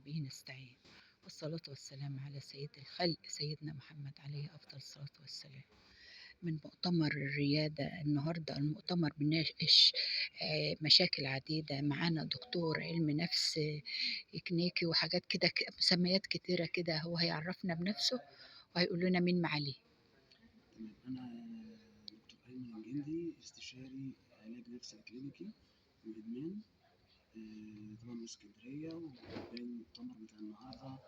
وبه نستعين، والصلاة والسلام على سيد الخلق سيدنا محمد عليه أفضل الصلاة والسلام. من مؤتمر الريادة النهاردة، المؤتمر بناقش مشاكل عديدة. معانا دكتور علم نفس كنيكي وحاجات كده، مسميات كتيرة كده. هو هيعرفنا بنفسه وهيقول لنا مين معاليه. تمام، أنا دكتور أيمن الجندي، استشاري علاج نفسي كلينيكي وإدمان، طبعا من اسكندرية. وباين المؤتمر بتاع النهاردة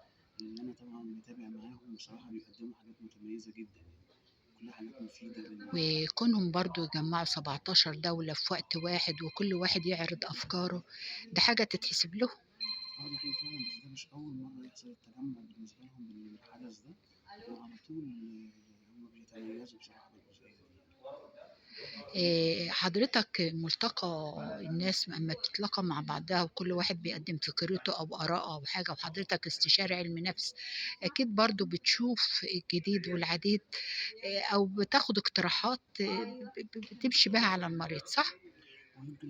اللي أنا طبعا متابع معاهم، بصراحة بيقدموا حاجات متميزة جدا، يعني كلها حاجات مفيدة. وكونهم برضو يجمعوا 17 دولة في وقت واحد وكل واحد يعرض أفكاره، ده حاجة تتحسب له. اه ده حقيقي فعلا، بس ده مش أول مرة يحصل التجمع بالنسبة لهم بالحدث ده، وعلى طول هم بيتميزوا بصراحة بالجزئية دي. حضرتك ملتقى الناس أما بتتلاقى مع بعضها وكل واحد بيقدم فكرته أو آراءه أو حاجة، وحضرتك استشاري علم نفس أكيد برضو بتشوف الجديد والعديد، أو بتاخد اقتراحات، بتمشي بها على المريض، صح؟ ويمكن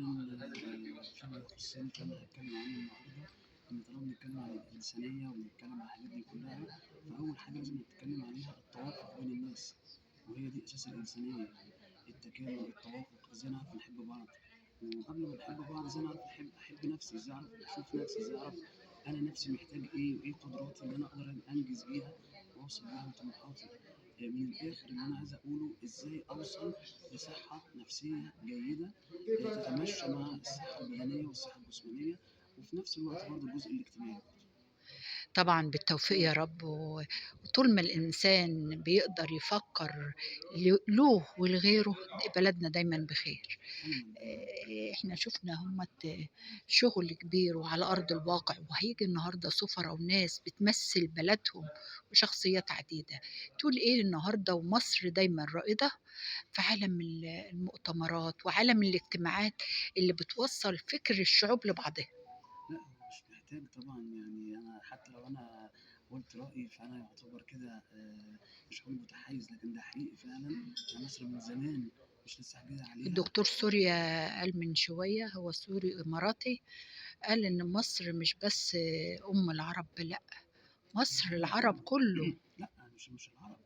فيما يخصني فأنا هتكلم عنه النهاردة، إن طالما بنتكلم عن الإنسانية وبنتكلم عن الحاجات دي كلها، فأول حاجة لازم نتكلم عليها التوافق بين الناس، وهي دي أساس الإنسانية، يعني التكامل، التوافق، إزاي نعرف نحب بعض، وقبل ما نحب بعض إزاي نعرف أحب نفسي، إزاي أعرف أشوف نفسي، إزاي أعرف أنا نفسي محتاج إيه، وإيه قدراتي اللي أنا أقدر أنجز بيها وأوصل بيها لطموحاتي. من الآخر اللي أنا عايز أقوله، إزاي أوصل لصحة نفسية جيدة تتمشى مع الصحة البدنية والصحة الجسمانية، وفي نفس الوقت برضه الجزء الاجتماعي. طبعا بالتوفيق يا رب. وطول ما الإنسان بيقدر يفكر له ولغيره، بلدنا دايما بخير. دايما. احنا شفنا هم شغل كبير وعلى أرض الواقع، وهيجي النهاردة سفراء وناس بتمثل بلدهم وشخصيات عديدة. تقول إيه النهاردة ومصر دايما رائدة في عالم المؤتمرات وعالم الاجتماعات اللي بتوصل فكر الشعوب لبعضها؟ لا هو مش محتاج طبعا، يعني أنا حتى لو أنا قلت رأيي فأنا يعتبر كده، مش هقول متحيز، لكن ده حقيقي فعلا. يعني مصر من زمان مش لسه جديدة عليها. الدكتور سوريا قال من شوية، هو سوري إماراتي، قال إن مصر مش بس أم العرب، لا مصر العالم العرب كله. كله. لا مش العرب،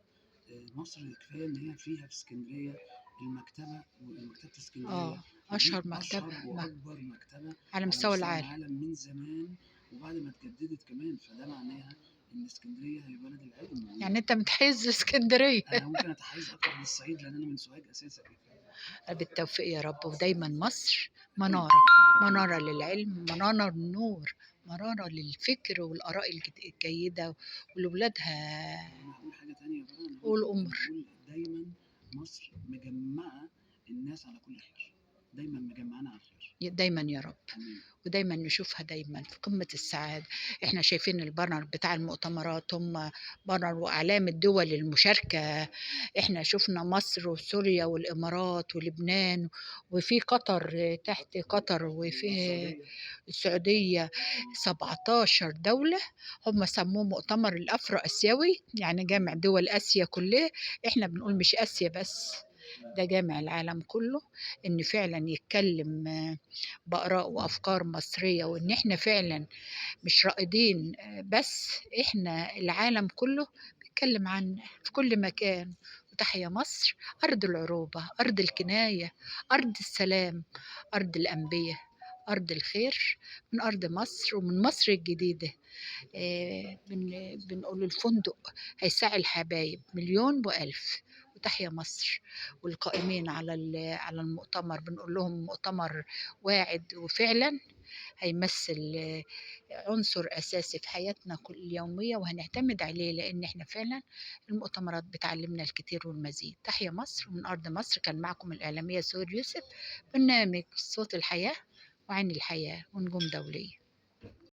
مصر كفاية إن هي فيها في اسكندرية المكتبة، ومكتبة اسكندرية ودي أشهر مكتبة أشهر وأكبر مكتبة على على مستوى مستوى العالم. العالم من زمان، وبعد ما اتجددت كمان، فده معناها إن اسكندرية هي بلد العلم. يعني أنت متحيز لاسكندرية؟ أنا ممكن أتحيز أكتر للصعيد لأن أنا من سوهاج أساساً. بالتوفيق يا رب. ودايماً مصر منارة، منارة للعلم، منارة للنور، منارة للفكر والآراء الجيدة ولولادها. أنا هقول حاجة تانية بقى، قول أنا أمر. هقول دايماً مصر مجمعة الناس على كل خير، دايماً مجمعانا على الخير. دايماً يا رب. آمين. ودايماً نشوفها دايماً في قمة السعادة. إحنا شايفين البانر بتاع المؤتمرات، هم بانر وأعلام الدول المشاركة. إحنا شفنا مصر وسوريا والإمارات ولبنان، وفي قطر تحت قطر، وفي السعودية. 17 دولة هم سموه مؤتمر الأفرو آسيوي، يعني جامع دول آسيا كلها. إحنا بنقول مش آسيا بس، ده جامع العالم كله، إن فعلاً يتكلم بآراء وأفكار مصرية، وإن إحنا فعلاً مش رائدين بس، إحنا العالم كله بيتكلم عن في كل مكان. وتحيا مصر، أرض العروبة، أرض الكناية، أرض السلام، أرض الأنبياء، أرض الخير، من أرض مصر ومن مصر الجديدة. بنقول الفندق هيساعي الحبايب 1,000,001. وتحيا مصر والقائمين على المؤتمر، بنقول لهم مؤتمر واعد وفعلا هيمثل عنصر أساسي في حياتنا كل اليومية، وهنعتمد عليه، لأن إحنا فعلا المؤتمرات بتعلمنا الكثير والمزيد. تحيا مصر ومن أرض مصر. كان معكم الإعلامية سهير يوسف، برنامج صوت الحياة وعين الحياة ونجوم دولية.